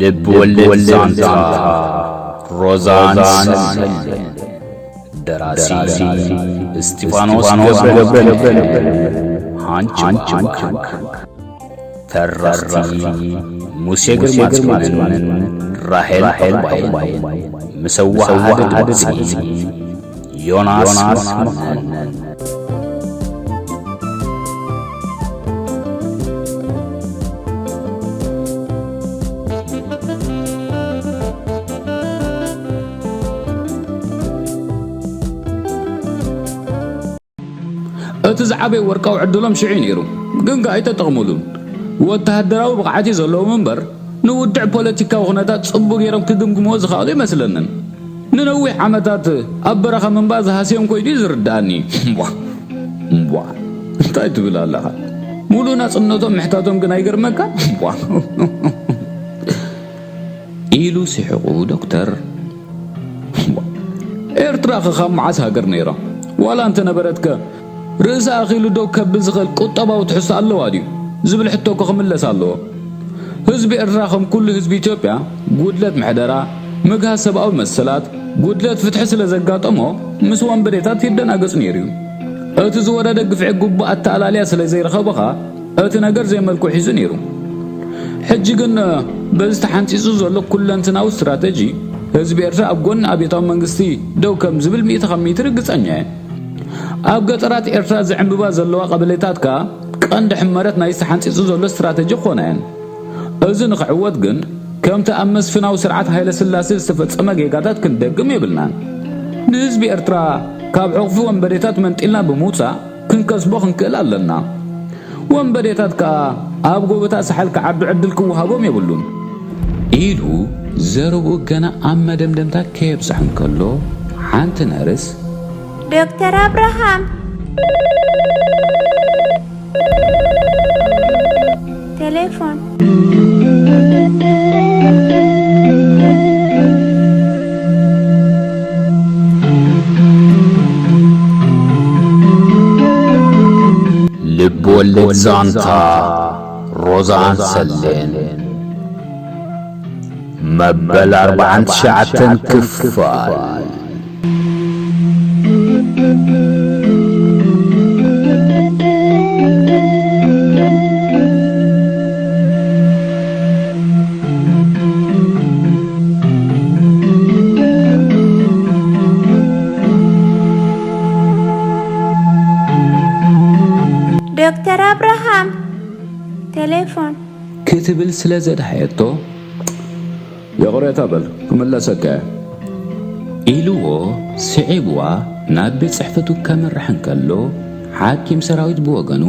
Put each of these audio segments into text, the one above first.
ልብ ወለድ ዛንታ ሮዛን ሰልመን። ደራሲ እስጢፋኖስ ገብረ፣ ሃንች። ተረኽቲ ሙሴ ግርማጽዮንን ራሄል ራሄል ባይን። ምስ ኣወሃሃዲ ድምጺ ዮናስ መኮንን። እቲ ዝዓበየ ወርቃዊ ዕድሎም ሽዑ እዩ ነይሩ፣ ግን ከኣ ኣይተጠቕሙሉን። ወተሃደራዊ ብቕዓት እዩ ዘለዎም እምበር፣ ንውድዕ ፖለቲካዊ ኩነታት ጽቡቕ ገይሮም ክግምግምዎ ዝኸኣሉ ኣይመስለንን። ንነዊሕ ዓመታት ኣብ በረኻ ምንባር ዝሃስዮም ኮይኑ እዩ ዝርድኣኒ። እምቧ፣ እምቧ፣ እንታይ ትብል ኣለኻ? ሙሉእ ናጽነቶም ምሕታቶም ግን ኣይገርመካ? እምቧ። ኢሉ ስሒቑ ዶክተር። ኤርትራ ከ ካብ መዓስ ሃገር ነይራ? ዋላ እንተነበረትከ፣ ርእሳ ኣኺሉ ደው ከብል ዝኽእል ቁጠባዊ ትሕዝቶ ኣለዋ ድዩ? ዝብል ሕቶ እኮ ክምለስ ኣለዎ። ህዝቢ ኤርትራ ከም ኩሉ ህዝቢ ኢትዮጵያ፣ ጉድለት ምሕደራ፣ ምግሃስ ሰብኣዊ መሰላት፣ ጉድለት ፍትሒ ስለ ዘጋጠሞ፣ ምስ ወንበዴታት ይደናገጽ ነይሩ እዩ። እቲ ዝወረደ ግፍዒ ግቡእ ኣተኣላልያ ስለ ዘይረኸበ ኸኣ፣ እቲ ነገር ዘይመልክዑ ሒዙ ነይሩ። ሕጂ ግን፣ በዚ ተሓንጺጹ ዘሎ ኩለንትናዊ ስትራተጂ፣ ህዝቢ ኤርትራ ኣብ ጎኒ ኣብዮታዊ መንግስቲ ደው ከም ዝብል ሚእቲ ካብ ሚእቲ ርግጸኛ እየ። ኣብ ገጠራት ኤርትራ ዝዕምብባ ዘለዋ ቀበሌታት ከኣ ቀንዲ ሕመረት ናይዚ ተሓንጺጹ ዘሎ ስትራተጂ ክኾና እየን። እዚ ንኽዕወት ግን፣ ከምቲ ኣብ መስፍናዊ ስርዓት ሃይለ ስላሴ ዝተፈጸመ ጌጋታት ክንደግም የብልናን። ንህዝቢ ኤርትራ ካብ ዕቕፊ ወንበዴታት መንጢልና ብምውጻእ ክንከስቦ ክንክእል ኣለና። ወንበዴታት ከኣ ኣብ ጎቦታት ሳሕል ክዓዱ ዕድል ክወሃቦም የብሉን። ኢሉ ዘረብኡ ገና ኣብ መደምደምታ ከየብጽሖ እንከሎ፣ ሓንቲ ነርስ፣ ዶክተር ኣብርሃም፣ ቴሌፎን። ልብ ወለድ ዛንታ ሮዛን ሰሌን መበል ኣርብዓን ትሽዓተን ክፋል። ዶክተር ኣብርሃም፣ ቴሌፎን። ክትብል ስለ ዘድሃየቶ፣ ይቕሬታ በል፣ ክምለሰካ እየ። ኢልዎ ስዒብዋ ናብ ቤት ጽሕፈቱ ከምርሕ እንከሎ፣ ሓኪም ሰራዊት ብወገኑ፣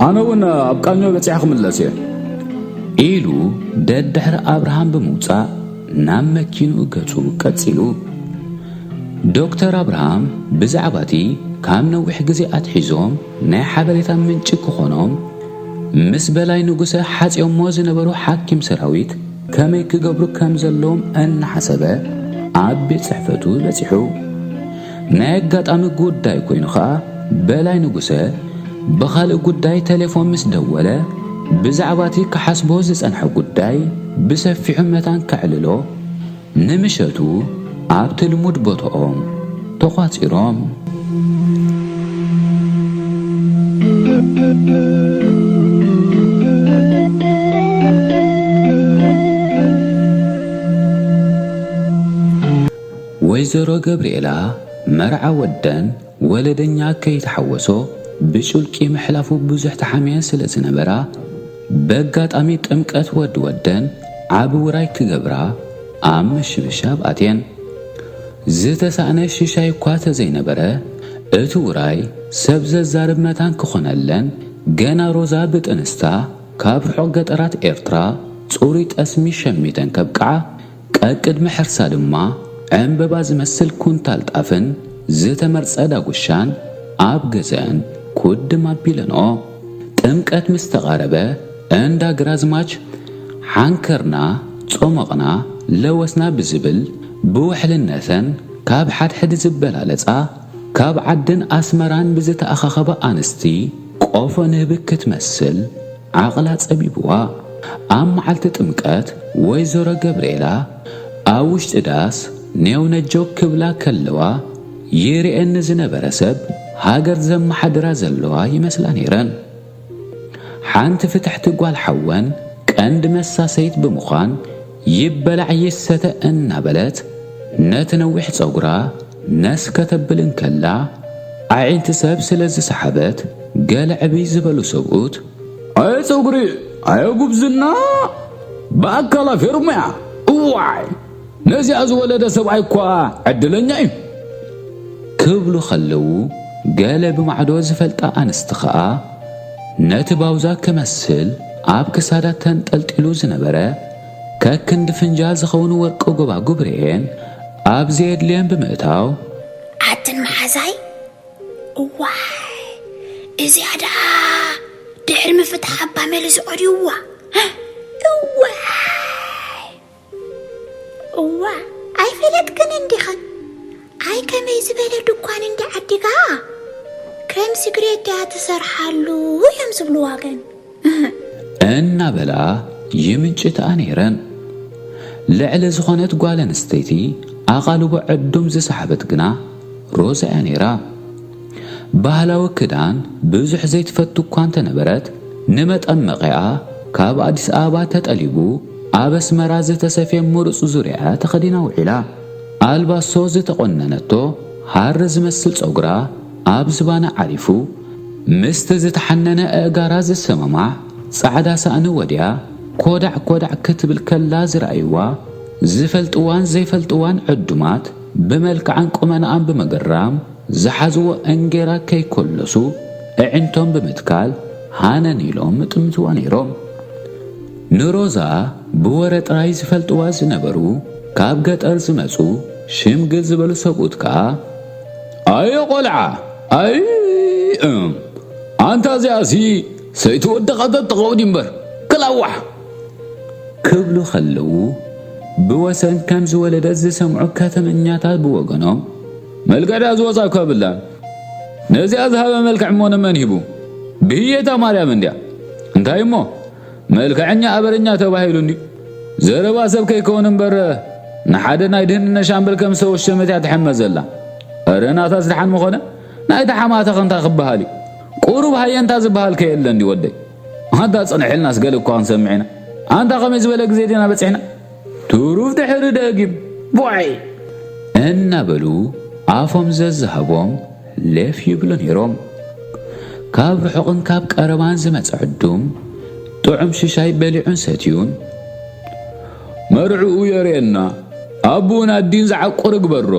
ኣነ እውን ኣብ ቃኞ በጺሐ ክምለስ እየ። ኢሉ ደድሕሪ ኣብርሃም ብምውጻእ ናብ መኪንኡ ገጹ ቀጺሉ። ዶክተር ኣብርሃም ብዛዕባ እቲ ካብ ነዊሕ ግዜ ኣትሒዞም ናይ ሓበሬታ ምንጪ ክኾኖም ምስ በላይ ንጉሰ ሓጺኦሞ ዝነበሩ ሓኪም ሰራዊት ከመይ ክገብሩ ከም ዘለዎም እናሓሰበ ኣብ ቤት ጽሕፈቱ በጺሑ። ናይ ኣጋጣሚ ጉዳይ ኮይኑ ኸኣ በላይ ንጉሰ ብኻልእ ጉዳይ ቴሌፎን ምስ ደወለ ብዛዕባ እቲ ክሓስቦ ዝጸንሐ ጉዳይ ብሰፊሑ መታን ከዕልሎ ንምሸቱ ኣብቲ ልሙድ ቦታኦም ተቋጺሮም። ወይዘሮ ገብርኤላ መርዓ ወደን ወለደኛ ከይተሓወሶ ብጩልቂ ምሕላፉ ብዙሕ ተሓምየን ስለ ዝነበራ፣ በጋጣሚ ጥምቀት ወዲ ወደን ዓቢ ውራይ ክገብራ ኣብ ምሽብሻብ ኣትየን። ዝተሳእነ ሽሻይ እኳ ተዘይነበረ፣ እቲ ውራይ ሰብ ዘዛርብ መታን ክኾነለን፣ ገና ሮዛ ብጥንስታ ካብ ርሑቕ ገጠራት ኤርትራ ጽሩይ ጠስሚ ሸሚተን ከብቅዓ፣ ቀቅድሚ ሕርሳ ድማ ዕምበባ ዝመስል ኩንታል ጣፍን ዝተመርጸ ዳጉሻን ኣብ ገዘን ኩድም ኣቢለንኦ። ጥምቀት ምስ ተቓረበ፣ እንዳ ግራዝማች ሓንከርና፣ ጾሞቕና፣ ለወስና ብዝብል ብውሕልነተን ካብ ሓድሕድ ዝበላለጻ፣ ካብ ዓድን ኣስመራን ብዝተኣኻኸባ ኣንስቲ ቆፎ ንህቢ ክትመስል ዓቕላ ጸቢብዋ። ኣብ መዓልቲ ጥምቀት ወይዘሮ ገብርኤላ ኣብ ውሽጢ ዳስ ኔው ነጀው ክብላ ከለዋ፣ ይርእየኒ ዝነበረ ሰብ ሃገር ዘመሓድራ ዘለዋ ይመስላ ነይረን። ሓንቲ ፍትሕቲ ጓል ሓወን ቀንዲ መሳሰይት ብምዃን፣ ይበላዕ ይሰተ እናበለት፣ ነቲ ነዊሕ ጸጉራ ነስ ከተብል እንከላ፣ ኣዒንቲ ሰብ ስለ ዝሰሓበት፣ ገለ ዕብይ ዝበሉ ሰብኡት፣ "ኣየ ጸጉሪ፣ ኣየ ጉብዝና፣ ብኣካላ ፌርሙያ፣ እዋይ፣ ነዚኣ ዝወለደ ሰብኣይ እኳ ዕድለኛ እዩ" ክብሉ ከለዉ፣ ገለ ብማዕዶ ዝፈልጣ ኣንስቲ ኸኣ፣ ነቲ ባውዛ ክመስል ኣብ ክሳዳ ተንጠልጢሉ ዝነበረ ከክንዲ ፍንጃል ዝኸውን ወርቂ ጎባጉብ ርእየን፣ ኣብ ዘየድልየን ብምእታው፣ ኣትን መሓዛይ፣ እዋይ፣ እዚኣ ደኣ ድሕሪ ምፍታሕ ኣባ መሊ ዝቐድይዋ። እዋይ! እዋ፣ ኣይፈለጥክን እንዲኽን? ኣይ ከመይ ዝበለ ድኳን እንዲ ዓዲጋ? ክሬም ሲግሬት ድያ ትሰርሓሉ እዮም ዝብልዋ ግን። እናበላ ይምንጭትኣ ነይረን። ልዕሊ ዝኾነት ጓል ኣንስተይቲ ኣቓልቦ ዕዱም ዝሰሓበት ግና ሮዛ እያ ነይራ። ባህላዊ ክዳን ብዙሕ ዘይትፈቱ እኳ እንተነበረት፣ ንመጠመቒኣ ካብ ኣዲስ ኣበባ ተጠሊቡ ኣብ ኣስመራ ዝተሰፍየ ምሩጽ ዙርያ ተኸዲና ውዒላ። ኣልባሶ ዝተቖነነቶ ሃሪ ዝመስል ጸጉራ ኣብ ዝባና ዓሪፉ፣ ምስቲ ዝተሓነነ ኣእጋራ ዝሰማማዕ ጻዕዳ ሳእኒ ወድያ፣ ኮዳዕ ኮዳዕ ክትብል ከላ ዝረኣይዋ፣ ዝፈልጥዋን ዘይፈልጥዋን ዕዱማት፣ ብመልክዓን ቁመናኣን ብምግራም፣ ዝሓዝዎ እንጌራ ከይኮለሱ፣ ኣዒንቶም ብምትካል፣ ሃነን ኢሎም ምጥምትዋ ነይሮም። ንሮዛ ብወረ ጥራይ ዝፈልጥዋ ዝነበሩ፣ ካብ ገጠር ዝመጹ፣ ሽምግል ዝበሉ ሰብኡት ከኣ፣ "ኣየ ቆልዓ፣ ኣይ፣ እም፣ ኣንታ እዚኣሲ ሰይቲ ወዲ ቐጠጥ ትኸውን እምበር፣ ክላዋሕ!" ክብሉ ከለዉ፣ ብወሰን ከም ዝወለደት ዝሰምዑ ከተመኛታት ብወገኖም፣ "መልክዕ ድኣ ዝወጻ እኳ የብላን። ነዚኣ ዝሃበ መልክዕ እሞ ንመን ሂቡ? ብህየታ ማርያም እንድያ። እንታይ እሞ፣ መልክዐኛ ኣበረኛ ተባሂሉ እንድዩ። ዘረባ ሰብ ከይከውን እምበር፣ ንሓደ ናይ ድህንነ ሻምበል ከም ዝተወሸመት እያ ትሕመ ዘላ። እረ ናታስ ደሓን ምኾነ፣ ናይታ ሓማታ ከ እንታይ ክበሃል እዩ? ቁሩብ ሃየንታ ዝበሃል ከ የለን ድዩ ወደይ? ኣንታ ጽንሕልናስ ገለ እኳ ክንሰምዕ ኢና። ኣንታ ከመይ ዝበለ ግዜ ዲና በጺሕና? ትሩፍ ድሕሪ ደጊም፣ ቦይ!" እናበሉ ኣፎም ዘዝሃቦም ሌፍ ይብሉ ነይሮም። ካብ ርሑቕን ካብ ቀረባን ዝመጸ ዕዱም ጥዑም ሽሻይ በሊዑን ሰትዩን፣ "መርዕኡ የርእየና፣ ኣቡን ኣዲን ዝዓቁር እግበሮ"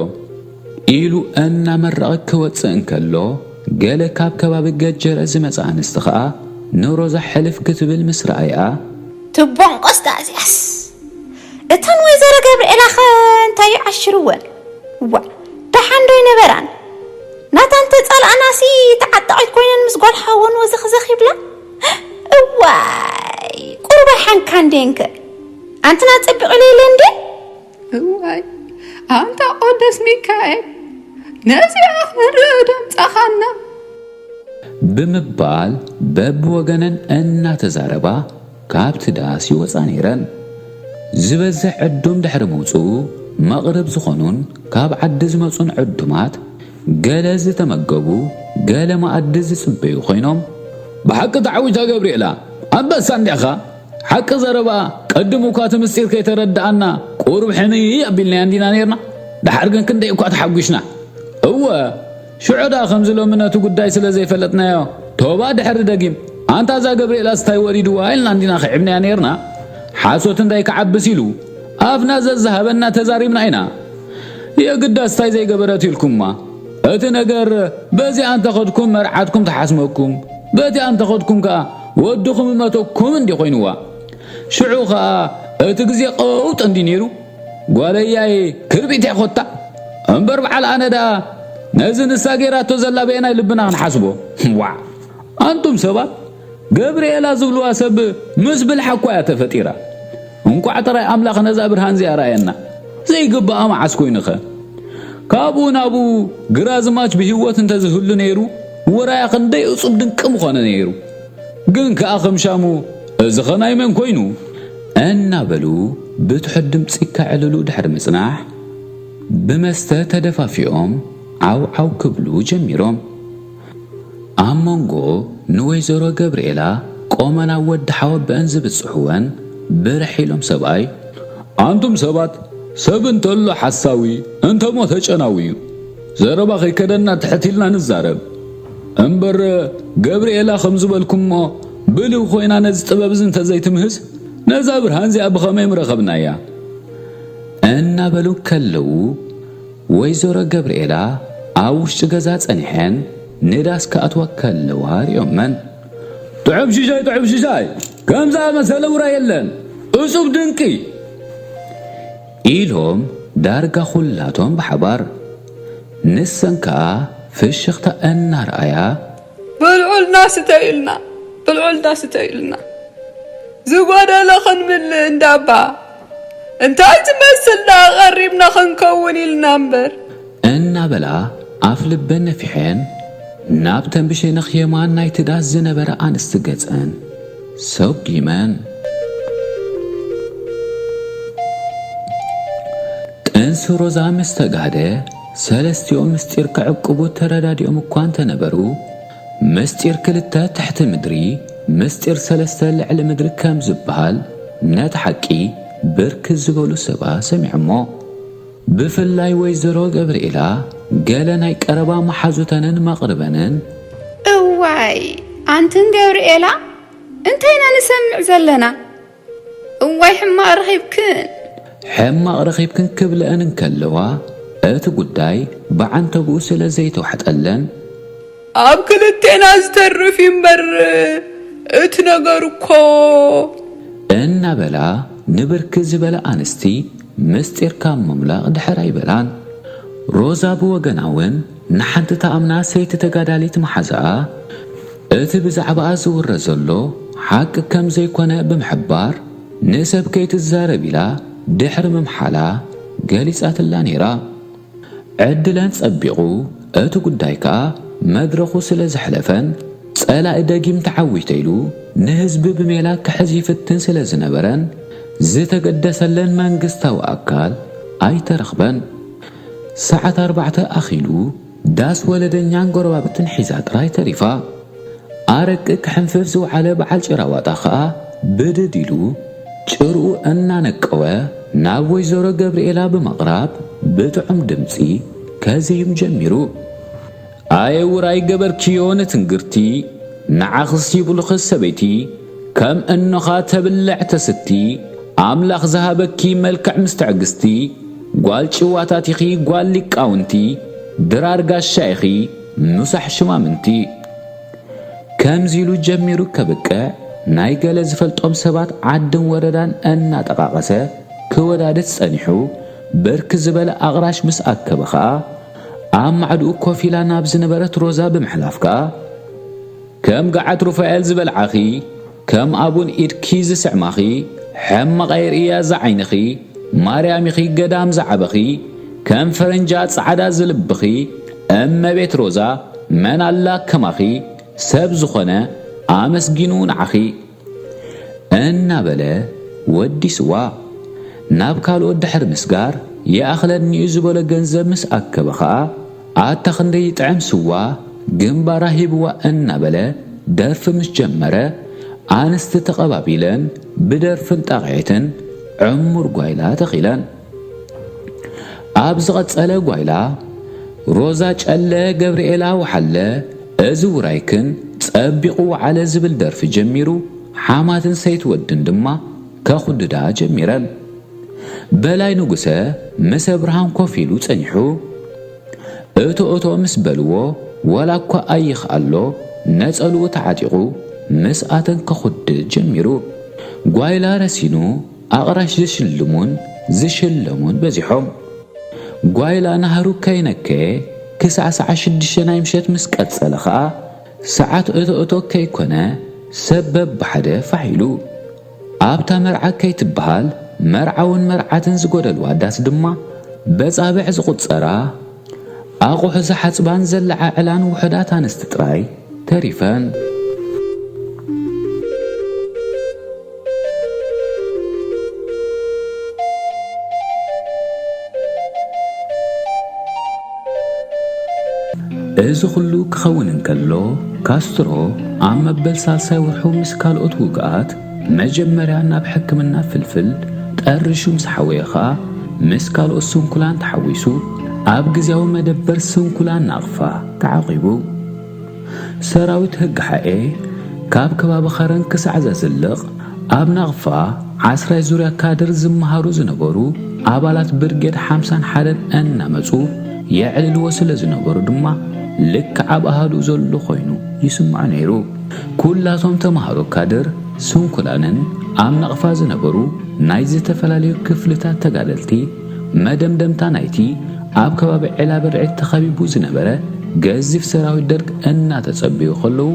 ኢሉ እናመረቐ ክወጽእ እንከሎ፣ ገለ ካብ ከባቢ ገጀረ ዝመጻ ኣንስቲ ኸኣ ንሮዛ ሕልፍ ክትብል ምስ ረኣያ፣ "ትቦንቆስ ደኣ እዚኣስ፣ እተን ወይዘሮ ገብርኤላኸ እንታይ ይዓሽርወን? እዋ፣ ደሓን ዶ ይነበራን? ናታን ተጻልኣናሲ ተዓጣቒት ኮይነን ምስ ጓል ሓወን ወዘኽዘኽ ይብላ። እዋይ፣ ቁሩብ ኣይሓንካን ደንከ? ኣንትና ጸቢቑ ኢለ ኢለ እንዴ?" "እዋይ፣ ኣንታ ቆደስ ሚካኤል፣ ነዚኣ ክንርኢ ደምጻኻና!" ብምባል በብወገነን እናተዛረባ ካብቲ ዳስ ይወጻ ነይረን። ዝበዝሕ ዕዱም ድሕሪ ምውጽኡ፣ መቕርብ ዝኾኑን ካብ ዓዲ ዝመጹን ዕዱማት፣ ገለ ዝተመገቡ፣ ገለ መኣዲ ዝጽበዩ ኮይኖም፣ "ብሓቂ ተዓዊታ ገብርኤላ፣ ኣንበሳ እንዲኻ! ሓቂ ዘረባ፣ ቀድም እኳ እቲ ምስጢር ከይተረድኣና፣ ቁሩብ ሕንይ ኣቢልናያ እንዲና ነይርና። ደሓር ግን ክንደይ እኳ ተሓጒስና!" እወ፣ ሽዑ ደኣ ከምዚ ሎሚ ነቲ ጉዳይ ስለ ዘይፈለጥናዮ፣ ቶባ ድሕሪ ደጊም፣ "ኣንታ እዛ ገብርኤላስ እንታይ ወሪድዋ?" ኢልና እንዲና ክዕብናያ ነይርና። ሓሶት እንዳይ ክዓብስ ኢሉ፣ ኣፍና ዘዝሃበና ተዛሪብና ኢና። የግዳስ እንታይ ዘይገበረት ኢልኩማ? እቲ ነገር በዚኣ እንተኸድኩም መርዓትኩም ትሓስመኩም፣ በቲኣ እንተኸድኩም ከኣ ወድኹም ይመተኩም እንዲ ኮይንዋ። ሽዑ ከኣ እቲ ግዜ ቀውጥ እንዲ ነይሩ፣ ጓለያይ ክርቢት እያ ኮታ። እምበር በዓል ኣነ ደኣ ነዚ ንሳ ገይራቶ ዘላ በየናይ ልብና ክንሓስቦ? ዋዕ! ኣንቱም ሰባት፣ ገብርኤላ ዝብልዋ ሰብ ምስ ብልሓ እኳ እያ ተፈጢራ። እንቋዕ ጥራይ ኣምላኽ ነዛ ብርሃን እዚኣ ረኣየና። ዘይግብኣ መዓስ ኮይኑኸ? ካብኡ ናብኡ ግራዝማች ብህይወት እንተዝህሉ ነይሩ፣ ውራያ ክንደይ እጹብ ድንቂ ምኾነ ነይሩ። ግን ከኣ ከም ሻሙ እዚ ኸ ናይ መን ኮይኑ? እናበሉ ብትሑት ድምፂ ከዕልሉ ድሕሪ ምፅናሕ፣ ብመስተ ተደፋፊኦም ዓው ዓው ክብሉ ጀሚሮም። ኣብ መንጎ ንወይዘሮ ገብርኤላ ቆመና ወዲ ሓወበአን ዝብፅሕወን ብርሕ ኢሎም ሰብኣይ፣ ኣንቱም ሰባት፣ ሰብ እንተሎ ሓሳዊ፣ እንተሞ ተጨናዊ እዩ። ዘረባ ከይከደና ትሕት ኢልና ንዛረብ። እምበር ገብርኤላ ከም ዝበልኩሞ ብልህ ኮይና ነዚ ጥበብ እዚ እንተዘይትምህዝ፣ ነዛ ብርሃን እዚኣ ብኸመይ ምረኸብናያ? እናበሉ ከለዉ፣ ወይዘሮ ገብርኤላ ኣብ ውሽጢ ገዛ ጸኒሐን ንዳስ ክኣትዋ ከለዋ ሪኦመን። ጥዑም ሽሻይ፣ ጥዑም ሽሻይ፣ ከምዛ መሰለ ውራ የለን፣ እጹብ ድንቂ! ኢሎም ዳርጋ ኩላቶም ብሓባር። ንሰን ከኣ ፍሽኽታ እናርኣያ። ብልዑልና ስተዩልና፣ ብልዑልና ስተዩልና። ዝጎደሎ ክንምልእ እንዳባ። እንታይ ትመስል ደኣ ቀሪብና ክንከውን ኢልና እምበር። እናበላ ኣፍ ልበን ነፊሐን ናብተን ብሸነኽ የማን ናይቲ ዳስ ዝነበራ ኣንስቲ ገጸን ሰጒመን። ጥንሲ ሮዛ ምስ ተጋህደ፣ ሰለስቲኦም ምስጢር ክዕቅቡ ተረዳዲኦም እኳ እንተነበሩ፣ ምስጢር ክልተ ትሕቲ ምድሪ፣ ምስጢር ሰለስተ ልዕሊ ምድሪ ከም ዝበሃል ነቲ ሓቂ ብርክት ዝበሉ ሰባት ሰሚዖሞ። ብፍላይ ወይዘሮ ገብርኤላ ገለ ናይ ቀረባ መሓዙተንን መቕርበንን፣ እዋይ፣ ኣንትን ገብርኤላ፣ እንታይ ኢና ንሰምዕ ዘለና? እዋይ፣ ሕማቕ ረኺብክን። ሕማቕ ረኺብክን ክብለአን እንከለዋ፣ እቲ ጉዳይ ብዓንተብኡ ስለ ዘይተዋሕጠለን፣ ኣብ ክልቴና ዝተርፍ እዩ እምበር፣ እቲ ነገር እኮ። እናበላ ንብርክት ዝበላ ኣንስቲ ምስጢር ካብ ምምላቕ ድሕር ኣይበላን። ሮዛ ብወገና እውን ንሓንቲ ተኣምና ሰይቲ ተጋዳሊት መሓዛኣ፣ እቲ ብዛዕባኣ ዝውረ ዘሎ ሓቂ ከም ዘይኮነ ብምሕባር፣ ንሰብ ከይትዛረብ ኢላ ድሕሪ ምምሓላ ገሊጻትላ ነይራ። ዕድለን ጸቢቑ፣ እቲ ጉዳይ ከኣ መድረኹ ስለ ዘሕለፈን፣ ጸላኢ ደጊም ተዓዊተ ኢሉ ንህዝቢ ብሜላ ክሕዝ ይፍትን ስለ ዝነበረን፣ ዝተገደሰለን መንግስታዊ ኣካል ኣይተረኽበን። ሰዓት ኣርባዕተ ኣኺሉ ዳስ ወለደኛን ጎረባብትን ሒዛ ጥራይ ተሪፋ። ኣረቂ ክሕንፍፍ ዝወዓለ በዓል ጭራ ዋጣ ኸኣ ብድድ ኢሉ ጭርኡ እናነቀወ ናብ ወይዘሮ ገብርኤላ ብምቕራብ ብጥዑም ድምጺ ከዝይም ጀሚሩ። ኣየ ውራይ ገበርክዮ ንትንግርቲ፣ ንዓኽስ ይብሉኽስ ሰበይቲ፣ ከም እኖኻ ተብልዕ ተስቲ፣ ኣምላኽ ዝሃበኪ መልክዕ ምስ ትዕግስቲ፣ ጓል ጭዋታት ኢኺ ጓል ሊቃውንቲ፣ ድራር ጋሻ ኢኺ ምሳሕ ሽማምንቲ። ከምዚ ኢሉ ጀሚሩ ከብቅዕ፣ ናይ ገለ ዝፈልጦም ሰባት ዓድን ወረዳን እናጠቓቐሰ ክወዳድስ ጸኒሑ፣ ብርክ ዝበለ ኣቕራሽ ምስ ኣከበ ኸኣ፣ ኣብ ማዕድኡ ኮፍ ኢላ ናብ ዝነበረት ሮዛ ብምሕላፍ ከኣ፣ ከም ገዓት ሩፋኤል ዝበልዓኺ፣ ከም ኣቡን ኢድኪ ዝስዕማኺ፣ ሕማቕ ኣይርእያ ዝዓይንኺ፣ ማርያም ኢኺ ገዳም ዝዓበኺ፣ ከም ፈረንጃ ጻዕዳ ዝልብኺ፣ እመቤት ሮዛ መን ኣላ ከማኺ፣ ሰብ ዝኾነ ኣመስጊኑ ንዓኺ። እናበለ ወዲስዋ። ናብ ካልኦት ድሕሪ ምስጋር፣ ይኣኽለኒ እዩ ዝበሎ ገንዘብ ምስ ኣከበ ኸኣ፣ ኣታ ክንደይ ይጥዕም ስዋ፣ ግንባራ ሂብዋ እናበለ ደርፊ ምስ ጀመረ፣ ኣንስቲ ተቐባቢለን ብደርፍን ጣቕዒትን ዕሙር ጓይላ ተኺለን። ኣብ ዝቐጸለ ጓይላ፣ ሮዛ ጨለ፣ ገብርኤላ ወሓለ፣ እዚ ውራይክን ጸቢቑ ወዓለ ዝብል ደርፊ ጀሚሩ፣ ሓማትን ሰይቲ ወድን ድማ ከኹድዳ ጀሚረን። በላይ ንጉሰ ምስ ኣብርሃም ኮፍ ኢሉ ጸኒሑ፣ እቶ እቶ ምስ በልዎ፣ ዋላ እኳ ኣይኽኣሎ፣ ነጸልኡ ተዓጢቑ ምስኣተን ከኹድድ ጀሚሩ። ጓይላ ረሲኑ፣ ኣቕራሽ ዝሽልሙን ዝሽለሙን በዚሖም። ጓይላ ናህሩ ከይነከየ ክሳዕ ሰዓት ሽዱሽተ ናይ ምሸት ምስ ቀጸለ ኸኣ፣ ሰዓት እቶ እቶ ከይኮነ ሰብ በብሓደ ፋሕ ኢሉ። ኣብታ መርዓ ከይትበሃል መርዓውን መርዓትን ዝጎደልዋ ዳስ ድማ በጻብዕ ዝቑጸራ፣ ኣቑሑ ዝሓጽባን ዘለዓዕላን ውሑዳት ኣንስቲ ጥራይ ተሪፈን። እዚ ኩሉ ክኸውን እንከሎ፣ ካስትሮ ኣብ መበል ሳልሳይ ወርሑ ምስ ካልኦት ውግኣት መጀመርያ ናብ ሕክምና ፍልፍል ጠሪሹ ምስ ሓወየ ኸኣ፣ ምስ ካልኦት ስንኩላን ተሓዊሱ ኣብ ግዝያዊ መደበር ስንኩላን ናቕፋ ተዓቒቡ። ሰራዊት ህግሓኤ ካብ ከባቢ ኸረን ክሳዕ ዘዝልቕ፣ ኣብ ናቕፋ ዓስራይ ዙርያ ካድር ዝመሃሩ ዝነበሩ ኣባላት ብርጌድ ሓምሳን ሓደን እናመጹ የዕልልዎ ስለ ዝነበሩ ድማ፣ ልክዕ ኣብ ኣሃዱኡ ዘሎ ኮይኑ ይስምዖ ነይሩ። ኩላቶም ተምሃሮ ካድር ስንኩላንን ኣብ ናቕፋ ዝነበሩ ናይ ዝተፈላለዩ ክፍልታት ተጋደልቲ፣ መደምደምታ ናይቲ ኣብ ከባቢ ዒላበርዒድ ተኸቢቡ ዝነበረ ገዚፍ ሰራዊት ደርግ እናተጸበዩ ከለዉ፣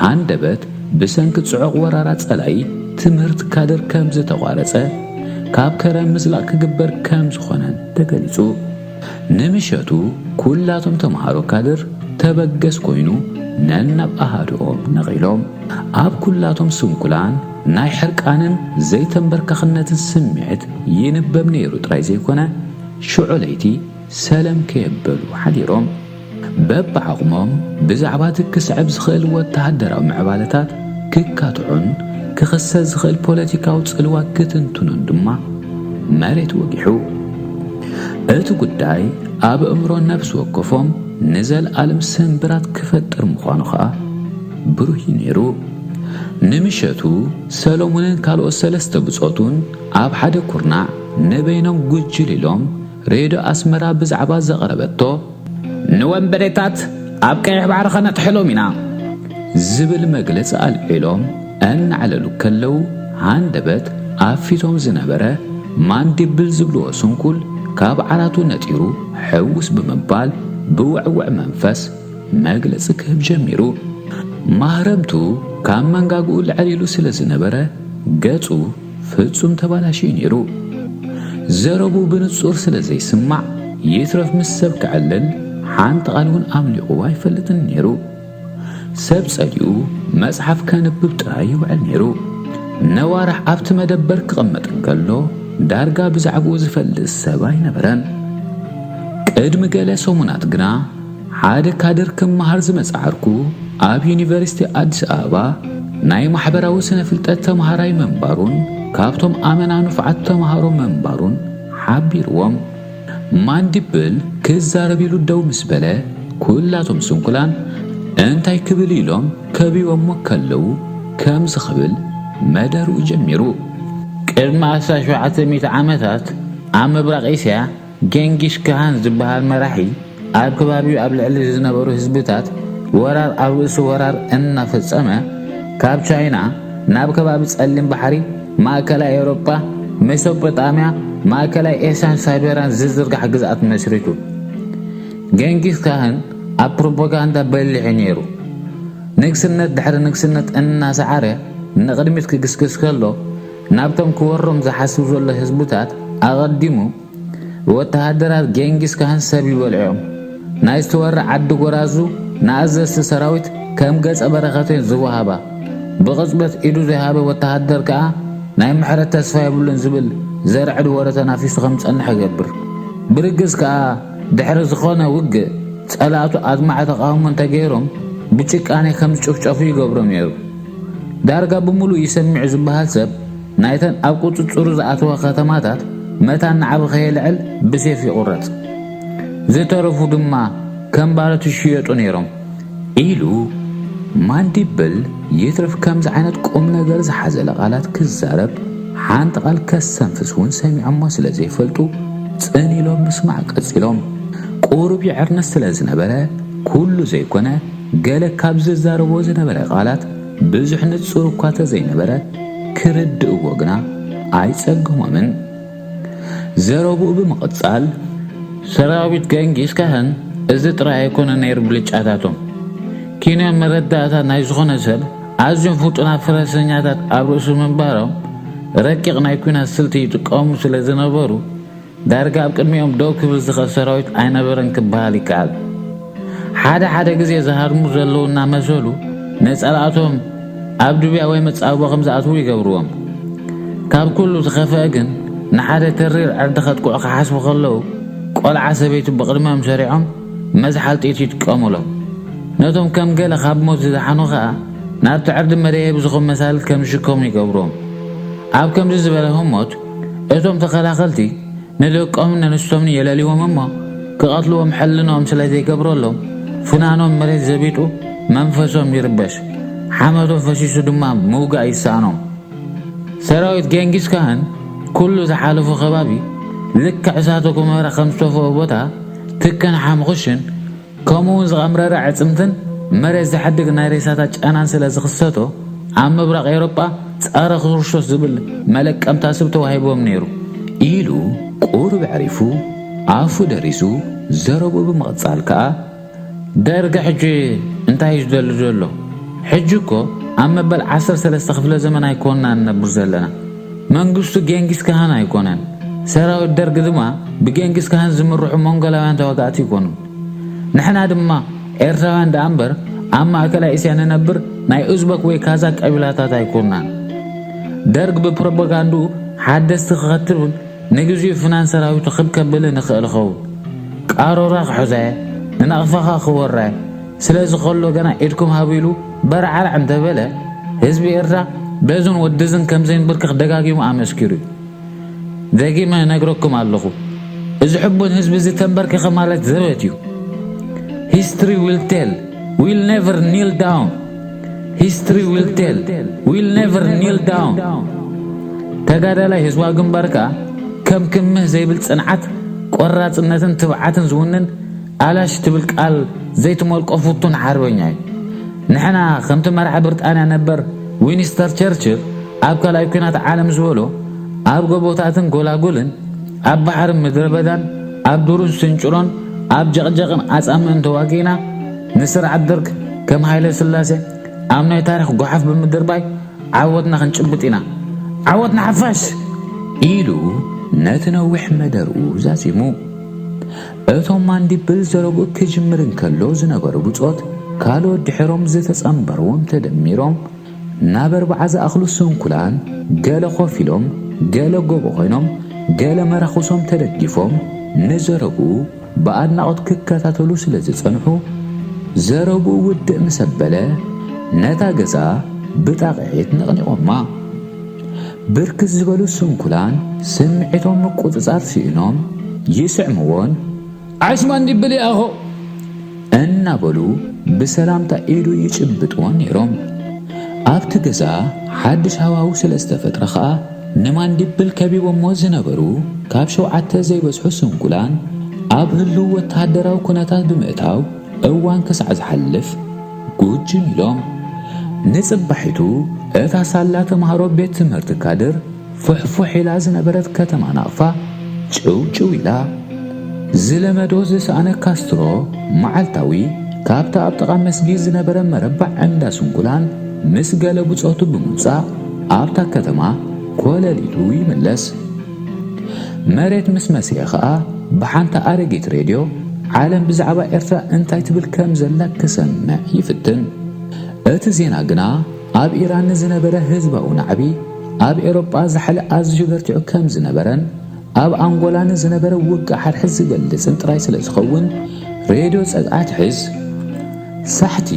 ሃንደበት ብሰንኪ ጽዑቕ ወራራ ጸላኢ ትምህርቲ ካድር ከም ዝተቋረጸ፣ ካብ ከረን ምዝላቕ ክግበር ከም ዝኾነን ተገሊጹ። ንምሸቱ ኩላቶም ተምሃሮ ካድር ተበገስ ኮይኑ ነናብ ኣሃድኦም ነቒሎም። ኣብ ኩላቶም ስንኩላን ናይ ሕርቃንን ዘይተንበርከኽነትን ስምዒት ይንበብ ነይሩ ጥራይ ዘይኮነ፣ ሽዑ ለይቲ ሰለም ከየበሉ ሓዲሮም። በብዓቕሞም ብዛዕባ እቲ ክስዕብ ዝኽእል ወተሃደራዊ ምዕባለታት ክካትዑን ክኽሰት ዝኽእል ፖለቲካዊ ጽልዋ ክትንትኑን ድማ መሬት ወጊሑ። እቲ ጉዳይ ኣብ እምሮ ነፍሲ ወከፎም ንዘለኣለም ስንብራት ክፈጥር ምዃኑ ኸኣ ብሩህ እዩ ነይሩ። ንምሸቱ ሰሎሞንን ካልኦት ሰለስተ ብጾቱን ኣብ ሓደ ኩርናዕ ንበይኖም ጉጅል ኢሎም ሬድዮ ኣስመራ ብዛዕባ ዘቕረበቶ፣ ንወንበዴታት ኣብ ቀይሕ ባሕሪ ኸነጥሕሎም ኢና ዝብል መግለጺ ኣልዒሎም እናዕለሉ ከለዉ፣ ሃንደበት ኣብ ፊቶም ዝነበረ ማንዲብል ዝብልዎ ስንኩል ካብ ዓራቱ ነጢሩ ሕውስ ብምባል ብውዕውዕ መንፈስ መግለጺ ክህብ ጀሚሩ። ማህረምቱ ካብ መንጋግኡ ልዕል ኢሉ ስለ ዝነበረ ገጹ ፍጹም ተባላሽዩ ነይሩ። ዘረቡ ብንጹር ስለ ዘይስማዕ ይትረፍ ምስ ሰብ ክዕልል ሓንቲ ቃል እውን ኣምሊቑ ኣይፈልጥን ነይሩ። ሰብ ጸሊኡ መጽሓፍ ከንብብ ጥራይ ይውዕል ነይሩ። ነዋርሕ ኣብቲ መደበር ክቕመጥ እንከሎ ዳርጋ ብዛዕባኡ ዝፈልጥ ሰብ ኣይነበረን። ቅድሚ ገለ ሰሙናት ግና ሓደ ካድር ክመሃር ዝመጽዓርኩ ኣብ ዩኒቨርሲቲ ኣዲስ ኣበባ ናይ ማሕበራዊ ስነ ፍልጠት ተምሃራይ ምንባሩን ካብቶም ኣመና ንፉዓት ተምሃሮ ምንባሩን ሓቢርዎም። ማንዲብል ክዛረብ ኢሉ ደው ምስ በለ፣ ኩላቶም ስንኩላን እንታይ ክብል ኢሎም ከቢቦሞ ከለዉ፣ ከምዚ ክብል መደርኡ ጀሚሩ። ቅድሚ ኣስታት ሸውዓተ ሚእቲ ዓመታት ኣብ ምብራቕ እስያ ጌንጊሽ ካሃን ዝበሃል መራሒ ኣብ ከባቢኡ ኣብ ልዕሊ ዝነበሩ ህዝብታት ወራር ኣብ ርእሲ ወራር እናፈጸመ፣ ካብ ቻይና ናብ ከባቢ ጸሊም ባሕሪ፣ ማእከላይ ኤውሮጳ፣ ሜሶጶጣምያ፣ ማእከላይ ኤስያን ሳይበርያን ዝዝርጋሕ ግዝኣት መስሪቱ። ጌንጊስ ካህን ኣብ ፕሮፓጋንዳ በሊሕ ነይሩ። ንግስነት ድሕሪ ንግስነት እናሰዓረ ንቕድሚት ክግስግስ ከሎ፣ ናብቶም ክወሮም ዝሓስብ ዘሎ ህዝብታት ኣቐዲሙ፣ ወተሃደራት ጌንጊስ ካህን ሰብ ይበልዑ እዮም። ናይ ዝተወረ ዓዲ ጎራዙ ንኣዘዝቲ ሰራዊት ከም ገጸ በረኸት እየን ዝወሃባ። ብቕጽበት ኢዱ ዘይሃበ ወተሃደር ከኣ ናይ ምሕረት ተስፋ የብሉን ዝብል ዘርዕድ ወረ ተናፊሱ ከም ዝጸንሕ ይገብር። ብርግጽ ከኣ ድሕሪ ዝኾነ ውግእ ጸላእቱ ኣድማዒ ተቓውሞ እንተገይሮም ብጭቃኔ ከም ዝጭፍጨፉ ይገብሮም ነይሩ። ዳርጋ ብምሉእ ይሰሚዑ ዝበሃል ሰብ ናይተን ኣብ ቁጽጽሩ ዝኣተዋ ከተማታት መታን ንዓቢ ከየልዕል ብሴፍ ይቑረጽ። ዝተረፉ ድማ ከም ባሮት ይሽየጡ ነይሮም። ኢሉ ማንዲብል ይትረፍ ከምዚ ዓይነት ቁም ነገር ዝሓዘለ ቃላት ክዛረብ ሓንቲ ቃል ከስተንፍስ እውን ሰሚዖሞ ስለ ዘይፈልጡ ጽን ኢሎም ምስማዕ ቀጺሎም። ቁሩብ ይዕርነስ ስለ ዝነበረ ኩሉ ዘይኮነ ገለ ካብ ዝዛረቦ ዝነበረ ቃላት ብዙሕ ንጹር እኳ ተዘይነበረ ክርድእዎ ግና ኣይጸገሞምን። ዘረብኡ ብምቕጻል፣ ሰራዊት ገንጊስ ካህን እዚ ጥራይ ኣይኮነ ነይሩ ብልጫታቶም። ኪንዮን መረዳእታ ናይ ዝኾነ ሰብ ኣዝዮም ፍጡናት ፈረሰኛታት ኣብ ርእሱ ምንባሮም ረቂቕ ናይ ኲናት ስልቲ ይጥቀሙ ስለ ዝነበሩ፣ ዳርጋ ኣብ ቅድሚኦም ደው ክብል ዝኽእል ሰራዊት ኣይነበረን ክበሃል ይከኣል። ሓደ ሓደ ግዜ ዝሃድሙ ዘለዉ እናመሰሉ ንጸላእቶም ኣብ ድብያ ወይ መጻብቦ ከም ዝኣትዉ ይገብርዎም። ካብ ኩሉ ዝኸፍአ ግን ንሓደ ተሪር ዕርዲ ከጥቅዑ ክሓስቡ ከለዉ ቆልዓ ሰበይቱ ብቕድሚኦም ሰሪዖም መዝሓል ጥይት ይጥቀሙሎም። ነቶም ከም ገለ ካብ ሞት ዝደሓኑ ኸኣ ናብቲ ዕርዲ መደየቢ ዝኾን መሳልል ከም ዝሽከሙ ይገብሮም። ኣብ ከምዚ ዝበለ ህሞት እቶም ተኸላኸልቲ ንደቆምን ነንስቶምን የለልዎም እሞ ክቐትልዎም ሕልኖም ስለ ዘይገብረሎም ፍናኖም መሬት ዘቢጡ መንፈሶም ይርበሽ። ሓመቶም ፈሲሱ ድማ ምውጋእ ይሰኣኖም። ሰራዊት ጌንጊስ ካህን ኩሉ ዝሓለፎ ከባቢ ልክዕ እሳተ ጎመራ ከም ዝተፈኦ ቦታ ትክን ሓምኹሽን ከምኡ እውን ዝቐምረረ ዕጽምትን መሬት ዝሓድግ ናይ ሬሳታት ጨናን ስለ ዝኽሰቶ ኣብ ምብራቕ ኤውሮጳ ጸረ ክርስቶስ ዝብል መለቀምታ ስም ተዋሂቦም ነይሩ። ኢሉ ቁሩብ ኣዕሪፉ ኣፉ ደሪሱ ዘረብኡ ብምቕጻል ከኣ ደርጊ ሕጂ እንታይ እዩ ዝደሊ ዘሎ? ሕጂ እኮ ኣብ መበል ዓሰርተ ሰለስተ ክፍለ ዘመን ኣይኮንና እንነብር ዘለና። መንግስቱ ጌንጊስ ካሃን ኣይኮነን። ሰራዊት ደርግ ድማ ብጌንጊስ ካሃን ዝምርሑ ሞንጎላውያን ተዋጋእቲ ይኮኑ። ንሕና ድማ ኤርትራውያን ደኣ እምበር ኣብ ማእከላይ እስያ ንነብር ናይ ኡዝበክ ወይ ካዛክ ቀቢላታት ኣይኮንናን። ደርግ ብፕሮፓጋንድኡ ሓደስቲ ክኸትብን ንግዚኡ ፍናን ሰራዊቱ ክብ ከብልን ይኽእል ይኸውን። ቃሮራ ክሕዞ እየ፣ ንናቕፋኻ ክወራ እየ፣ ስለዚ ከሎ ገና ኢድኩም ሃቡ ኢሉ በርዓራዕ እንተበለ ህዝቢ ኤርትራ በዝን ወድዝን ከም ዘይንብርከኽ ደጋጊሙ ኣመስኪሩ እዩ። ደጊመ እነግረኩም ኣለኹ፣ እዚ ሕቡን ህዝቢ እዚ ተንበርኪኸ ማለት ዘበት እዩ። History will tell, we'll never kneel down. History will tell, we'll never kneel down. ተጋዳላይ ህዝባዊ ግንባር ከኣ ከም ክምህ ዘይብል ጽንዓት፣ ቆራጽነትን ትብዓትን ዝውንን ኣላሽ ትብል ቃል ዘይትመልቆ ፍቱን ሓርበኛ እዩ። ንሕና ከምቲ መራሒ ብሪጣንያ ነበር ዊንስተር ቸርችል ኣብ ካልኣይ ኲናት ዓለም ዝበሎ ኣብ ጎቦታትን ጎላጉልን ኣብ ባሕርን ምድረ በዳን ኣብ ዱርን ስንጭሮን ኣብ ጀቕጀቕን ኣጻምእን ተዋጊእና ንስርዓት ደርግ ከም ሃይለ ስላሴ ኣብ ናይ ታሪኽ ጓሓፍ ብምድርባይ ዓወትና ክንጭብጥ ኢና። ዓወት ንሓፋሽ! ኢሉ ነቲ ነዊሕ መደርኡ ዛዚሙ። እቶም ማንዲብል ዘረብኡ ክጅምር እንከሎ ዝነበሩ ብጾት ካልኦት ድሕሮም ዝተጸንበርዎም ተደሚሮም ናብ ኣርብዓ ዝኣኽሉ ስንኩላን ገለ ኮፍ ኢሎም ገለ ጎቦ ኮይኖም ገለ መራኹሶም ተደጊፎም ንዘረብኡ ብኣድናቖት ክከታተሉ ስለ ዝጸንሑ፣ ዘረብኡ ውድእ ምስ ኣበለ፣ ነታ ገዛ ብጣቕዒት ነቕኒቖማ። ብርክት ዝበሉ ስንኩላን ስምዒቶም ምቁጽጻር ስኢኖም ይስዕምዎን፣ "ዓሽ ማንዲብል ይኣኾ!" እናበሉ ብሰላምታ ኢዱ ይጭብጥዎን ነይሮም። ኣብቲ ገዛ ሓድሽ ሃዋህው ስለ ዝተፈጥረ ኸኣ፣ ንማንዲብል ከቢቦሞ ዝነበሩ ካብ ሸውዓተ ዘይበዝሑ ስንኩላን ኣብ ህሉው ወተሃደራዊ ኩነታት ብምእታው እዋን ክሳዕ ዝሓልፍ ጉጅም ኢሎም። ንጽባሒቱ እታ ሳላ ተምሃሮ ቤት ትምህርቲ ካድር ፍሕፉሕ ኢላ ዝነበረት ከተማ ናቕፋ ጭውጭው ኢላ። ዝለመዶ ዝሰኣነ ካስትሮ መዓልታዊ ካብታ ኣብ ጥቓ መስጊድ ዝነበረ መረባዕ እንዳ ስንኩላን ምስ ገለ ብጾቱ ብምውጻእ ኣብታ ከተማ ኮለል ኢሉ ይምለስ። መሬት ምስ መስየ ኸኣ ብሓንቲ ኣረጊት ሬድዮ ዓለም ብዛዕባ ኤርትራ እንታይ ትብል ከም ዘላ ክሰምዕ ይፍትን። እቲ ዜና ግና ኣብ ኢራን ንዝነበረ ህዝባዊ ናዕቢ ኣብ ኤውሮጳ ዛሕሊ ኣዝዩ በርቲዑ ከም ዝነበረን ኣብ ኣንጎላ ንዝነበረ ውግእ ሓድሕድ ዝገልጽን ጥራይ ስለ ዝኸውን ሬድዮ ጸግዒ ኣትሒዝ። ሳሕቲ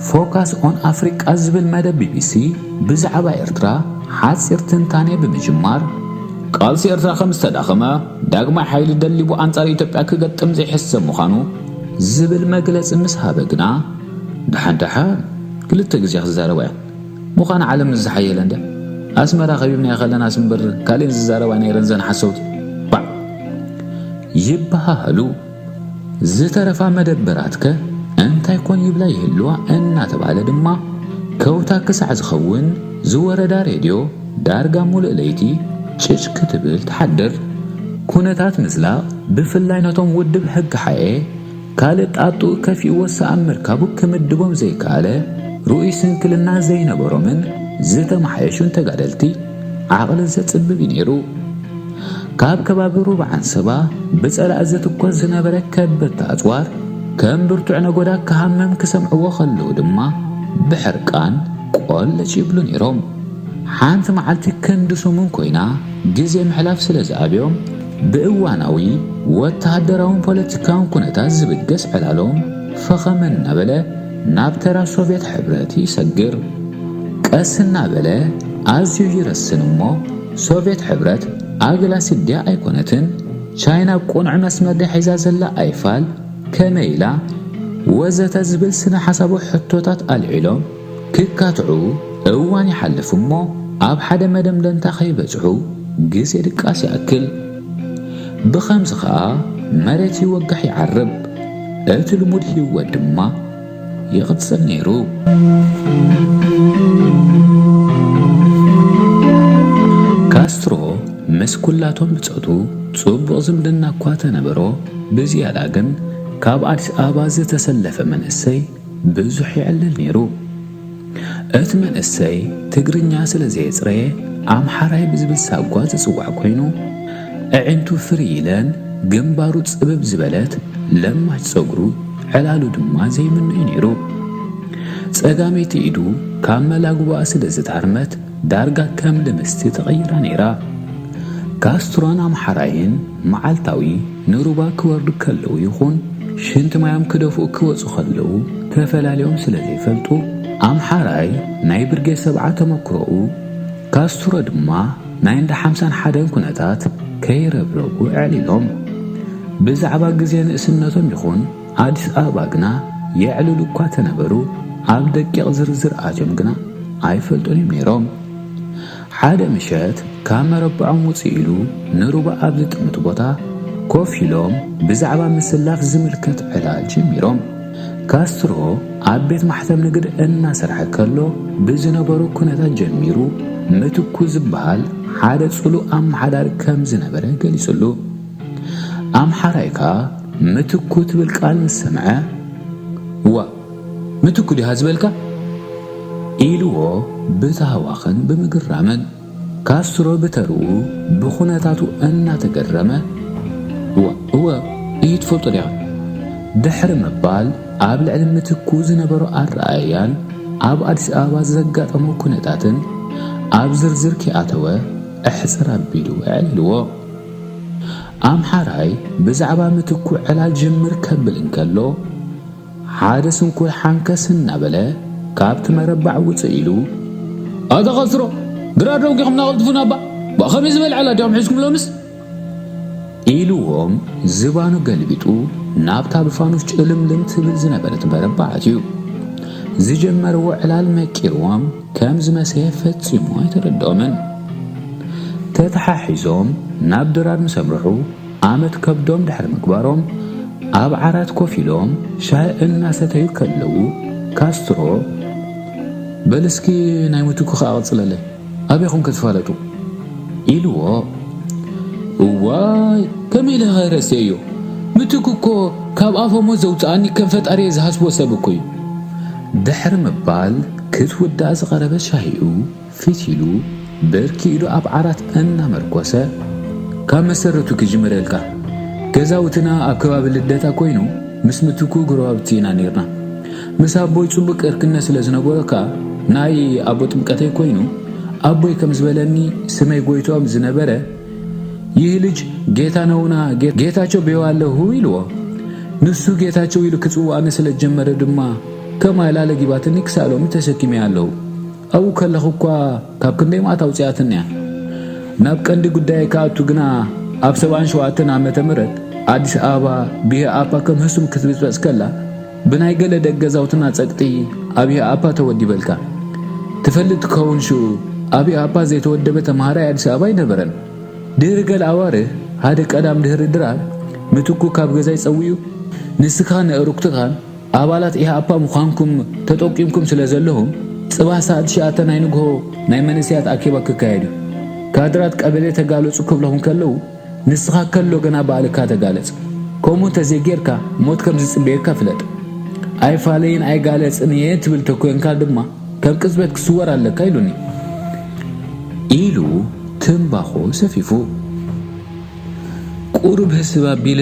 ፎካስ ኦን ኣፍሪቃ ዝብል መደብ ቢቢሲ ብዛዕባ ኤርትራ ሓጺር ትንታኔ ብምጅማር፣ ቃልሲ ኤርትራ ከም ዝተዳኸመ፣ ዳግማይ ሓይሊ ደሊቡ ኣንጻር ኢትዮጵያ ክገጥም ዘይሕሰብ ምዃኑ ዝብል መግለጺ ምስ ሃበ ግና፣ ደሓን ደሓን ክልተ ግዜ ክዛረባ እያ። ምዃን ዓለም ዝሓየለ እንድያ። ኣስመራ ከቢብናዮ ከለናስ እምበር ካልእን ዝዛረባ ነይረን ዘን ሓሰውቲ። ባዕ! ይበሃሃሉ። ዝተረፋ መደበራትከ እንታይ ኮን ይብላ ይህልዋ እናተባለ ድማ ከውታ ክሳዕ ዝኸውን ዝወረዳ ሬድዮ ዳርጋ ሙሉእ ለይቲ ጭጭ ክትብል ትሓድር። ኩነታት ምዝላቕ ብፍላይ ነቶም ውድብ ሕጊ ሓኤ ካልእ ጣጥኡ ከፊእዎ ሰኣን ምርካቡ ክምድቦም ዘይከኣለ ርኡይ ስንክልና ዘይነበሮምን ዝተመሓየሹን ተጋደልቲ ዓቕሊ ዘጽብብ እዩ ነይሩ። ካብ ከባቢ ሩባ ዓንሰባ ብጸላኢ ዝትኮስ ዝነበረ ከበድቲ ኣጽዋር ከም ብርቱዕ ነጎዳ ክሃመም ክሰምዕዎ ከለዉ ድማ ብሕርቃን ቆለጭ ይብሉ ነይሮም። ሓንቲ መዓልቲ ክንዲ ሰሙን ኮይና ግዜ ምሕላፍ ስለ ዝኣብዮም ብእዋናዊ ወተሃደራውን ፖለቲካውን ኩነታት ዝብገስ ዕላሎም ፈኸም እናበለ ናብ ተራ ሶቭየት ሕብረት ይሰግር። ቀስ እናበለ ኣዝዩ ይረስን እሞ፣ ሶቭየት ሕብረት ኣግላሲ ድያ ኣይኮነትን፣ ቻይና ቁኑዕ መስመር ድያ ሒዛ ዘላ ኣይፋል፣ ከመይ ኢላ ወዘተ ዝብል ስነ ሓሳባዊ ሕቶታት ኣልዒሎም ክካትዑ እዋን ይሓልፍ እሞ፣ ኣብ ሓደ መደምደምታ ከይበጽሑ ግዜ ድቃስ ይኣክል። ብኸምዚ ኸኣ መሬት ይወጋሕ ይዓርብ፣ እቲ ልሙድ ህይወት ድማ ይቕጽል ነይሩ። ካስትሮ ምስ ኩላቶም ብጾቱ ጽቡቕ ዝምድና እኳ ተነበሮ፣ ብዝያዳ ግን ካብ ኣዲስ ኣበባ ዝተሰለፈ መንእሰይ ብዙሕ ይዕልል ነይሩ። እቲ መንእሰይ ትግርኛ ስለ ዘየጽረየ ኣምሓራይ ብዝብል ሳጓ ዝጽዋዕ ኮይኑ፣ ኣዒንቱ ፍርይ ኢለን ግንባሩ ጽብብ ዝበለት ለማች ጸጉሩ ዕላሉ ድማ ዘይምኖ እዩ ነይሩ። ጸጋመይቲ ኢዱ ካብ መላግቦኣ ስለ ዝታርመት ዳርጋ ከም ልምስቲ ተቐይራ ነይራ። ካስትሮን ኣምሓራይን መዓልታዊ ንሩባ ክወርዱ ከለዉ ይኹን ሽንቲ ማዮም ክደፍኡ ክወጹ ከለዉ ተፈላልዮም ስለ ዘይፈልጡ፣ ኣምሓራይ ናይ ብርጌድ ሰብዓ ተመክሮኡ፣ ካስትሮ ድማ ናይ እንዳ ሓምሳን ሓደን ኩነታት ከይረብረቡ ኣዕሊሎም። ብዛዕባ ግዜ ንእስነቶም ይኹን ኣዲስ ኣበባ ግና የዕልሉ እኳ ተነበሩ፣ ኣብ ደቂቕ ዝርዝር ኣትዮም ግና ኣይፈልጡን እዮም ነይሮም። ሓደ ምሸት ካብ መረብዖም ውጽእ ኢሉ ንሩባ ኣብ ዝጥምት ቦታ ኮፍ ኢሎም ብዛዕባ ምስላፍ ዝምልከት ዕላል ጀሚሮም። ካስትሮ ኣብ ቤት ማሕተም ንግድ እናሰርሐ ከሎ ብዝነበሮ ኩነታት ጀሚሩ ምትኩ ዝበሃል ሓደ ጽሉእ ኣመሓዳሪ ከም ዝነበረ ገሊጹሉ። ኣምሓራይ ከኣ ምትኩ ትብል ቃል ምስ ሰምዐ፣ "እዋ፣ ምትኩ ዲኻ ዝበልካ?" ኢልዎ ብታህዋኽን ብምግራምን። ካስትሮ ብተርኡ ብኹነታቱ እናተገረመ፣ "እዋ፣ እወ፣ እዩ ትፈልጦ ዲኻ?" ድሕሪ ምባል ኣብ ልዕሊ ምትኩ ዝነበሮ ኣረኣእያን ኣብ ኣዲስ ኣበባ ዘጋጠሞ ኩነታትን ኣብ ዝርዝር ከይኣተወ ኣሕጽር ኣቢሉ ኣዕሊልዎ። ኣምሓራይ ብዛዕባ ምትኩ ዕላል ጅምር ከብል እንከሎ፣ ሓደ ስንኩል ሓንከስ እናበለ ካብቲ መረባዕ ውፅእ ኢሉ፣ "ኣታ ኻስትሮ፣ ድራር ዶ ኣውጊኹምና ቀልጥፉና እባ? ብኸመይ ዝበለ ዕላል ዲኹም ሒዝኩም ሎምስ?" ኢልዎም ዝባኑ ገልቢጡ ናብታ ብፋኑስ ጭልምልም ትብል ዝነበረት መረባዕ ኣትዩ። ዝጀመርዎ ዕላል መቂርዎም ከም ዝመሰየ ፈጺሙ ኣይተረድኦምን። ተተሓሒዞም ናብ ድራር ምስ ኣምርሑ፣ ኣመት ከብዶም ድሕሪ ምግባሮም፣ ኣብ ዓራት ኮፍ ኢሎም ሻሂ እናሰተዩ ከለዉ፣ ካስትሮ፣ "በል እስኪ ናይ ምትኩ ከኣ ቀጽለለይ፣ ኣበይ ኢኹም ክትፋለጡ?" ኢልዎ። "እዋይ፣ ከመይ ኢለ ኸይረስኤዮ? ምትኩ እኮ ካብ ኣፈ ሞት ዘውጽኣኒ ከም ፈጣሪየ ዝሃስቦ ሰብ እኮ እዩ." ድሕሪ ምባል፣ ክትውዳእ ዝቐረበት ሻሂኡ ፊት ኢሉ፣ ብርኪ ኢዱ ኣብ ዓራት እናመርኮሰ፣ "ካብ መሰረቱ ክጅምረልካ። ገዛውትና ኣብ ከባቢ ልደታ ኮይኑ፣ ምስ ምትኩ ጎረባብቲ ኢና ነይርና። ምስ ኣቦይ ጽቡቕ ቅርክነት ስለ ዝነበሮ ከኣ፣ ናይ ኣቦ ጥምቀተይ ኮይኑ፣ ኣቦይ ከም ዝበለኒ፣ ስመይ ጎይትኦም ዝነበረ፣ 'ይህ ልጅ ጌታ ነውና ጌ-፣ ጌታቸው በይዋለሁ' ኢልዎ። ንሱ ጌታቸው ኢሉ ክጽውዓኒ ስለ ዝጀመረ ድማ፣ ከም ኣላለ ጊባትኒ ክሳብ ሎሚ ተሰኪመያ ኣለኹ። ኣብኡ ከለኹ እኳ ካብ ክንደይ መዓት ኣውጺኣትኒ እያ። ናብ ቀንዲ ጉዳይ ክኣቱ ግና፣ ኣብ ሰብዓን ሸውዓተን ዓመተ ምህረት ኣዲስ ኣበባ ብኢህኣፓ ከም ህሱም ክትብጽበጽ ከላ፣ ብናይ ገለ ደቂ ገዛውትና ጸቅጢ ኣብ ኢህኣፓ ተወዲበልካ። ትፈልጥ ትኸውን ሽኡ፣ ኣብ ኢህኣፓ ዘይተወደበ ተምሃራይ ኣዲስ ኣበባ ኣይነበረን። ድሕሪ ገለ ኣዋርህ፣ ሓደ ቀዳም ድሕሪ ድራር፣ ምትኩ ካብ ገዛይ ጸዊዑ፣ ንስኻን ኣዕሩኽትኻን ኣባላት ኢህኣፓ ምዃንኩም ተጠቂምኩም ስለ ዘለኹም፣ ጽባሕ ሰዓት ትሽዓተ ናይ ንግሆ ናይ መንእሰያት ኣኬባ ክካየድ እዩ። ካድራት ቀበሌ ተጋለጹ ክብለኹም ከለዉ፣ ንስኻ ከሎ ገና ባዕልካ ተጋለጽ። ከምኡ እንተዘይጌርካ፣ ሞት ከም ዝጽበየካ ፍለጥ። ኣይፋለይን ኣይጋለጽን እየ ትብል ተኮንካ ድማ፣ ከም ቅጽበት ክስወር ኣለካ" ኢሉኒ። ኢሉ ትምባኾ ሰፊፉ። ቁሩብ ህስብ ኣቢለ፣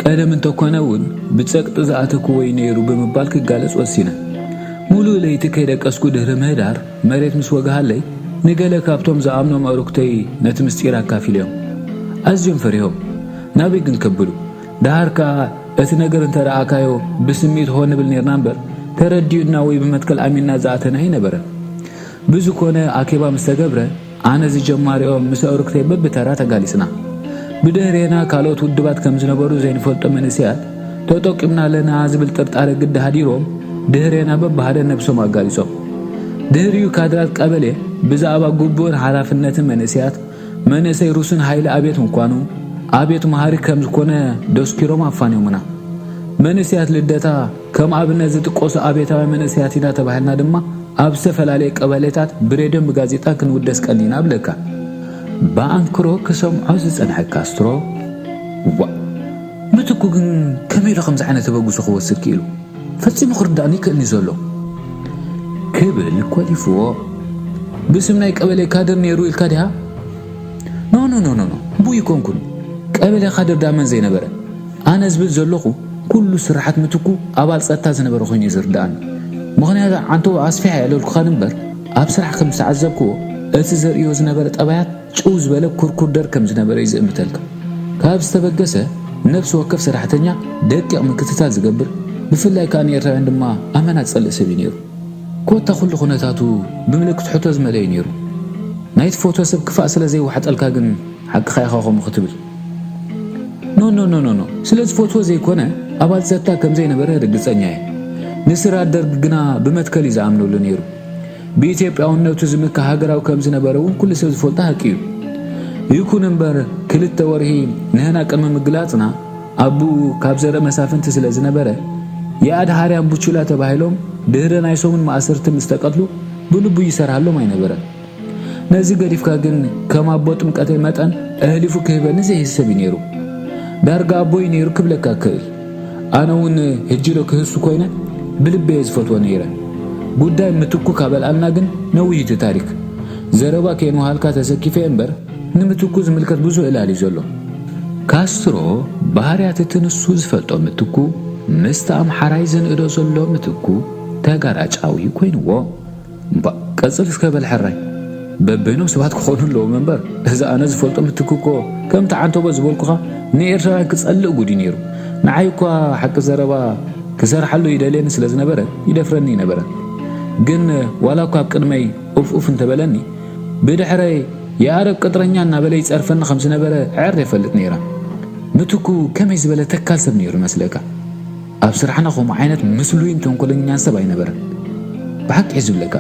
ቀደም እንተኮነ እውን ብጸቅጢ ዝኣተክዎ እዩ ነይሩ ብምባል ክጋለጽ ወሲነ። ሙሉእ ለይቲ ከይደቀስኩ ድሕሪ ምህዳር፣ መሬት ምስ ወግሃለይ፣ ንገለ ካብቶም ዝኣምኖም ኣዕሩኽተይ ነቲ ምስጢር ኣካፊለዮም። ኣዝዮም ፈሪሆም። ናበይ ግን ከብሉ? ደሃር ከኣ እቲ ነገር እንተ ረኣካዮ ብስምዒት ሆ ንብል ኔርና እምበር፣ ተረዲኡና ወይ ብመትከል ኣሚንና ዝኣተና ኣይነበረን። ብዝኾነ ኣኬባ ምስ ተገብረ፣ ኣነ ዝጀማሪኦም ምስ ኣውርክተይ በብተራ ተጋሊጽና። ብድህሬና ካልኦት ውድባት ከም ዝነበሩ ዘይንፈልጦ መንእሰያት ተጠቂምና ኣለና ዝብል ጥርጣረ ግዲ ሃዲሮም ድህሬና በብሃደ ነብሶም ኣጋሊጾም። ድህሪኡ ካድራት ቀበሌ ብዛዕባ ግቡእን ሓላፍነትን መንእሰያት መንእሰይ ሩስን ሃይለ ኣብየት ምኳኑ፣ ኣብየት መሃሪ ከም ዝኾነ ደስኪሮም ኣፋንዮምና። መንእሰያት ልደታ ከም ኣብነት ዝጥቀሱ ኣብየታውያን መንእሰያት ኢና ተባሂልና ድማ ኣብ ዝተፈላለየ ቀበሌታት ብሬድዮን ብጋዜጣን ክንውደስ ቀኒና እብለካ። ብኣንክሮ ክሰምዖ ዝጸንሐ ካስትሮ፣ "ዋእ፣ ምትኩ ግን ከመይ ኢሉ ከምዚ ዓይነት ተበግሶ ክወስድ ክኢሉ? ፈጺሙ ክርዳእኒ ይክእልኒ ዘሎ?" ክብል ኮሊፍዎ። "ብስም ናይ ቀበሌ ካድር ነይሩ ኢልካ ዲኻ?" "ኖ፣ ኖ፣ ኖ፣ ኖ፣ ኖ፣ ብኡ ይኮንኩን። ቀበሌ ካድር ዳመን ዘይነበረ? ኣነ ዝብል ዘለኹ ኩሉ ስራሓት ምትኩ ኣባል ጸጥታ ዝነበረ ኮይኑ እዩ ዝርዳእኒ። ምኽንያቱ ዓንተቦ ኣስፊሓ የለልኩኻን እምበር ኣብ ስራሕ ከም ዝተዓዘብክዎ እቲ ዘርእዮ ዝነበረ ጠባያት ጭው ዝበለ ኩርኩር ደር ከም ዝነበረ እዩ ዝእምተልካ። ካብ ዝተበገሰ ነፍሲ ወከፍ ሰራሕተኛ ደቂቕ ምክትታል ዝገብር፣ ብፍላይ ከኣ ንኤርትራውያን ድማ ኣመና ዝጸልእ ሰብ እዩ ነይሩ። ኮታ ኩሉ ኩነታቱ ብምልክት ሕቶ ዝመልአ እዩ ነይሩ። ናይቲ ፎቶ ሰብ ክፋእ ስለ ዘይወሓጠልካ ግን ሓቅኻ ኢኻ ከምኡ ክትብል። ኖ፣ ኖ፣ ኖ፣ ኖ፣ ኖ። ስለ ዝፈትዎ ዘይኮነ፣ ኣባል ጸጥታ ከም ዘይነበረ ርግጸኛ እየ። ንስርዓት ደርግ ግና ብመትከል እዩ ዝኣምነሉ ነይሩ። ብኢትዮጵያውነቱ ዝምካ ሃገራዊ ከም ዝነበረ እውን ኩሉ ሰብ ዝፈልጦ ሓቂ እዩ። ይኹን እምበር፣ ክልተ ወርሒ ንህና ቅድሚ ምግላጽና፣ ኣቦኡ ካብ ዘርኢ መሳፍንቲ ስለ ዝነበረ፣ የኣድሃርያን ቡቹላ ተባሂሎም ድህሪ ናይ ሰሙን ማእሰርቲ ምስ ተቀትሉ፣ ብልቡ ይሰርሃሎም ኣይነበረን። ነዚ ገዲፍካ ግን፣ ከም ኣቦ ጥምቀተይ መጠን፣ ኣህሊፉ ክህበኒ ዘይህሰብ እዩ ነይሩ። ዳርጋ ኣቦይ ነይሩ ክብለካ እክእል። ኣነ እውን ህጂ ዶ ክህሱ ኮይነ፣ ብልበየ ዝፈትዎ ነይረ። ጉዳይ ምትኩ ካበልኣልና ግን ነዊህ እቲ ታሪክ። ዘረባ ከየንውሃልካ ተሰኪፈ እምበር፣ ንምትኩ ዝምልከት ብዙሕ ዕላል እዩ ዘሎ። ካስትሮ ባህርያት እቲ ንሱ ዝፈልጦ ምትኩ፣ ምስቲ ኣምሓራይ ዘንእዶ ዘሎ ምትኩ ተጋራጫዊ ኮይንዎ። እምባእ፣ ቀጽል እስከ በል ሕራይ። በበይኖም ሰባት ክኾኑ ኣለዎም እምበር፣ እዚ ኣነ ዝፈልጦ ምትኩ እኮ ከምቲ ዓንተቦ ዝበልኩኻ ንኤርትራውያን ክጸልእ ጉድ እዩ ነይሩ። ንዓይ እኳ ሓቂ ዘረባ ክሰርሓሉ ይደልየኒ ስለ ዝነበረ ይደፍረኒ ይነበረ። ግን ዋላ እኳ ኣብ ቅድመይ ኡፍ ኡፍ እንተበለኒ፣ ብድሕረይ የኣረብ ቅጥረኛ እናበለ ይጸርፈኒ ከም ዝነበረ ዕር የፈልጥ ነይረ። ምትኩ ከመይ ዝበለ ተካል ሰብ ነይሩ ይመስለካ? ኣብ ስራሕና ከምኡ ዓይነት ምስሉይን ተንኮለኛን ሰብ ኣይነበረን። ብሓቂ እዩ ዝብለካ።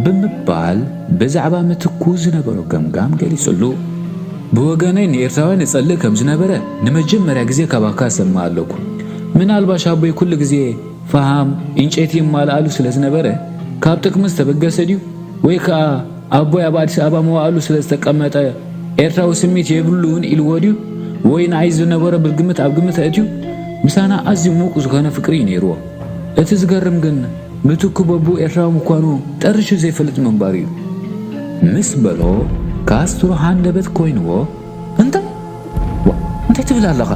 ብምባል ብዛዕባ ምትኩ ዝነበሮ ገምጋም ገሊጹሉ። ብወገነይ ንኤርትራውያን እጸልእ ከም ዝነበረ ንመጀመርያ ግዜ ካባካ እሰምዕ ኣለኩ። ምናልባሽ ኣቦይ ኩሉ ግዜ ፈሃም፣ ዕንጨይቲ ይማልኣሉ ስለ ዝነበረ፣ ካብ ጥቅሚ ዝተበገሰ ድዩ? ወይ ከኣ ኣቦይ ኣብ ኣዲስ ኣበባ መዋእሉ ስለ ዝተቀመጠ ኤርትራዊ ስሚት የብሉን ኢልዎ ድዩ? ወይ ንኣይ ዝነበሮ ብግምት ኣብ ግምት ኣእትዩ ምሳና ኣዝዩ ሙቅ ዝኾነ ፍቅሪ እዩ ነይርዎ። እቲ ዝገርም ግን ምትኩ በቡ ኤርትራዊ ምኳኑ ጠርሹ ዘይፈልጥ ምንባሩ እዩ። ምስ በሎ ካስትሮ ሃንደበት ኮይንዎ፣ "እንታይ? ዋ፣ እንታይ ትብል ኣለኻ?"